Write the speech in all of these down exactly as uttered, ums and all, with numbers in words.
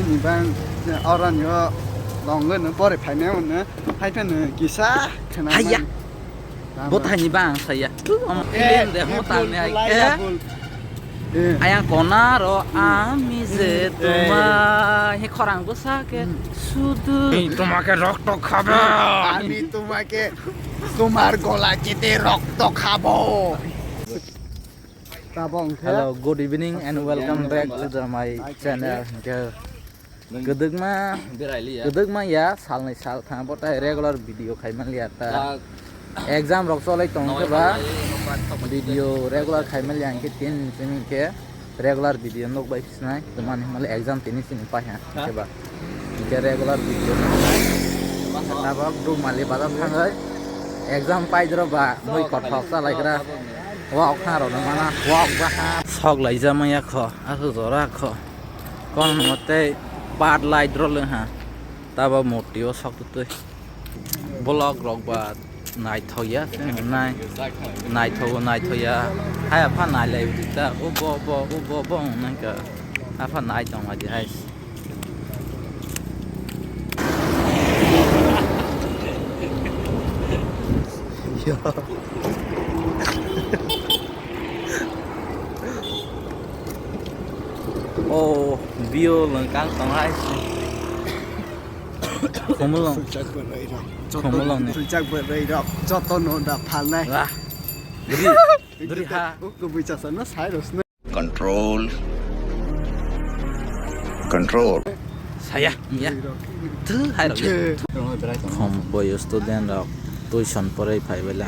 Ni bang, orani o longwi no pore phaimai hwnwi, hai phano kisa khwna Haiya. Man. Bo thani bang saya. Tu, omo Eh, film de mo tang ne ai. Eh? Eh. Ayang kona ro ami je Eh. Tuma he khorang bwsa ke sudu. আমি তোমাকে রক্ত খাবো। আমি তোমাকে, তোমার গলা কেটে রক্ত খাবো। Tabok hwnkhe Hello, good evening and welcome back to the my channel. Hwnkhe kwdwkma, kwdwkma ya, salnwi sal thang bo tai regular video khai man liya ta. Exam rok cholai tong khe ba video regular khai man liya, hwnkhe tin simi hwnkhe regular video nuk bai phisnai, tei mani hwnle exam tini sini pai ha, hwnkhe ba. Hwnkhe regular video nuk bai. Tabok Dugmali bazar thangwi exam pai dro ba, mui kothok chalai gra. Wak kha rok no mana, wak ba ha. Sok lai jama ya kho, asu jora kho. Kon mote pat lai dro le ha. Tabo murti o sok tu tui. Bolok rok ba naithok ya, nai. Naithok, naithok ya. Hai apha nai lai ta. Ubo, bo, ubo, bo, nang ka. Apha nai tong ma di hai. Oh, view lengkang tong hai. Khumulwng. Khumulwng ni. Sujak bwrwi rok joto no da phalnai. Wah. Duri, duri ha. Kubui chasa no sai rosna. Control. Control. Saya, ya. Tu, hai rok. Khum boyo student rok tuition porai phai bela.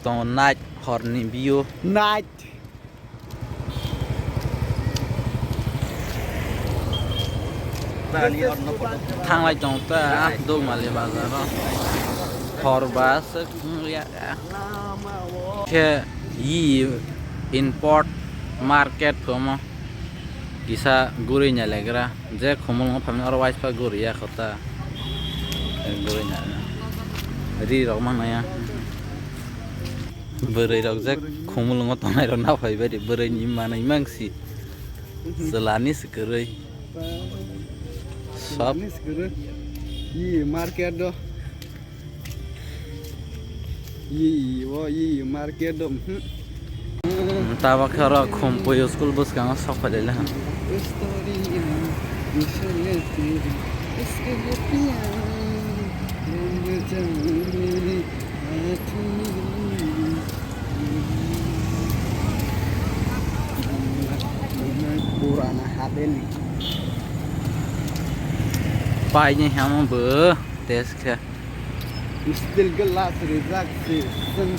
Tongo night horni view. Night. Thanglai tong ta Dugmali bazar o. Hor ba se wngya. Khe yi import market komo kisa guri nyalegra. Je khumulwngo phaimani oro waispa guriya khota. Guri na. Ri rok manaya. Bwrwi rok je khumulwngo tongnai rok naphai bai di, bwrwi ni manwi mangsi. Chwla ni swkirwi. Sob. Ni swkirwi. Yi market do. Yi, yi, o, yi, yi, market do, mhm. Tabok khe oro Khumpui school bwskango sok phai laila ha. Purana habeli. Paini hamo bo test khe. Steel glass rijak se.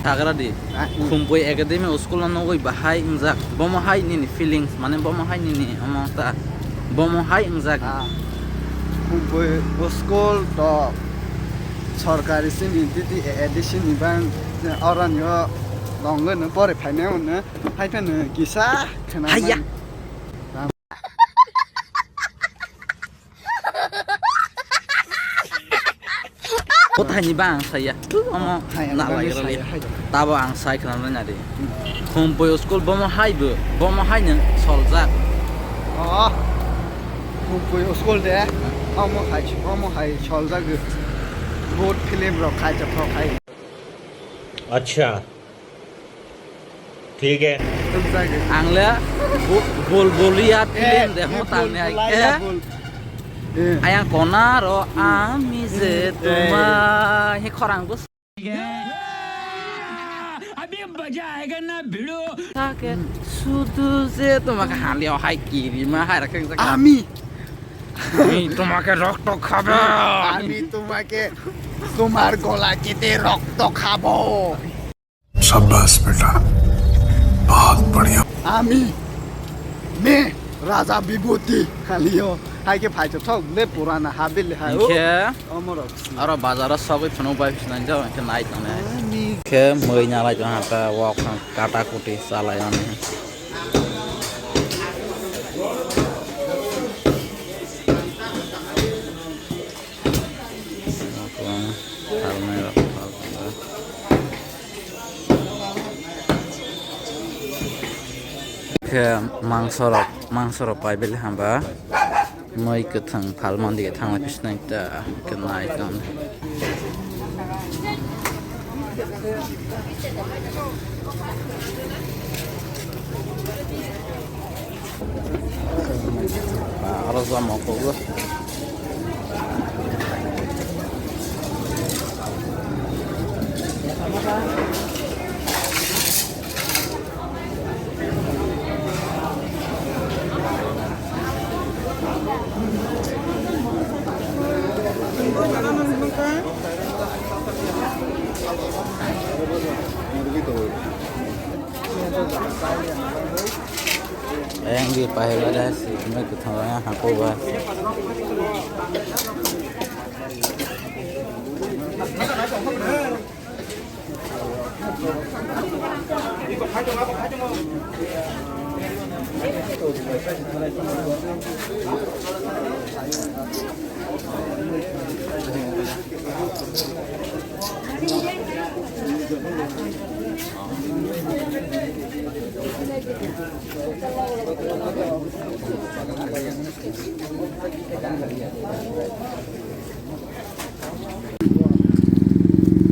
Sagra di. Ah, hmm. Khumpui Academy school no nugui bahai wngjak. Bomo hai nini feelings, mane bomo hai nini omo ta. Bomo hai wngjak. Ah. Khumpui school to sorkari sini titi A D C ni bang orani o longwi no pore phaimai hwnwi hai phano kisa khwna Haiya. Man. Kothani ba ang saya. Omo hai ang na bagwi lai saya, hai. Tabo ang sai khna na di. Khumpui school bomo hai bo, bomo hai nang soljak. Oh. Khumpui school de. Omo hai, omo hai soljak. Good film rok khai chapro khai. Acha. ठीक है। Ang le bu-, bulbulia film de ho tang ne ai ke. Ayang kona ro ami je tuma he khorang bus. अभी मजा आएगा ना भिड़ो। Sake sudu je tuma ka hali o hai kiri ma hai rakhe. Ami. আমি তোমাকে রক্ত খাবো। আমি তোমাকে, তোমার গলা কেটে রক্ত খাবো। शाबाश बेटा, बहुत बढ़िया। Ami, me, Raja Bibhuti, halio, hai khe phai thok le purana habili hai. Hingkhe omorok. Aro bazaro sogwi phano bai phisnai jao, hingkhe nai tongnai. Ami. Khe mui nalai tong hata, wok kata kuti chalai ani. Salnai rok, salnai rok. Khe mangsorok, mangsorok pai bele hamba. Moi kwthang phalmani dige thangna pisnai ta khe nai tong. Aro jama kogo. Ayang di pahai bada si, mai kuthang raya hako ba.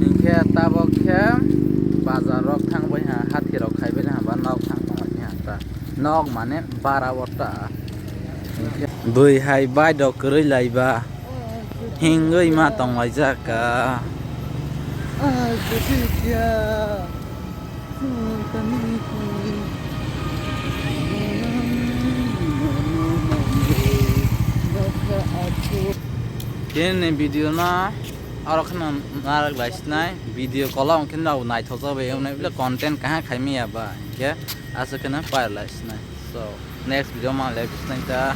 Hinkhe tabok khe bazar rok thang bai ha, hathi rok khai bai ha, ba nok thang tong bai ha ta. Nok mane bara bo ta. Hinkhe bui hai bai dok kwrwi lai ba. Hingwi ma tong lai jak ka. Chini video no aro kheno narak lai sinai, video kolok hwnkhe no naithok jak bai wngnai, bile content kaha khai maya ba, hinkhe aswk kheno pair lai sinai. So, next video ma le bisnai ta.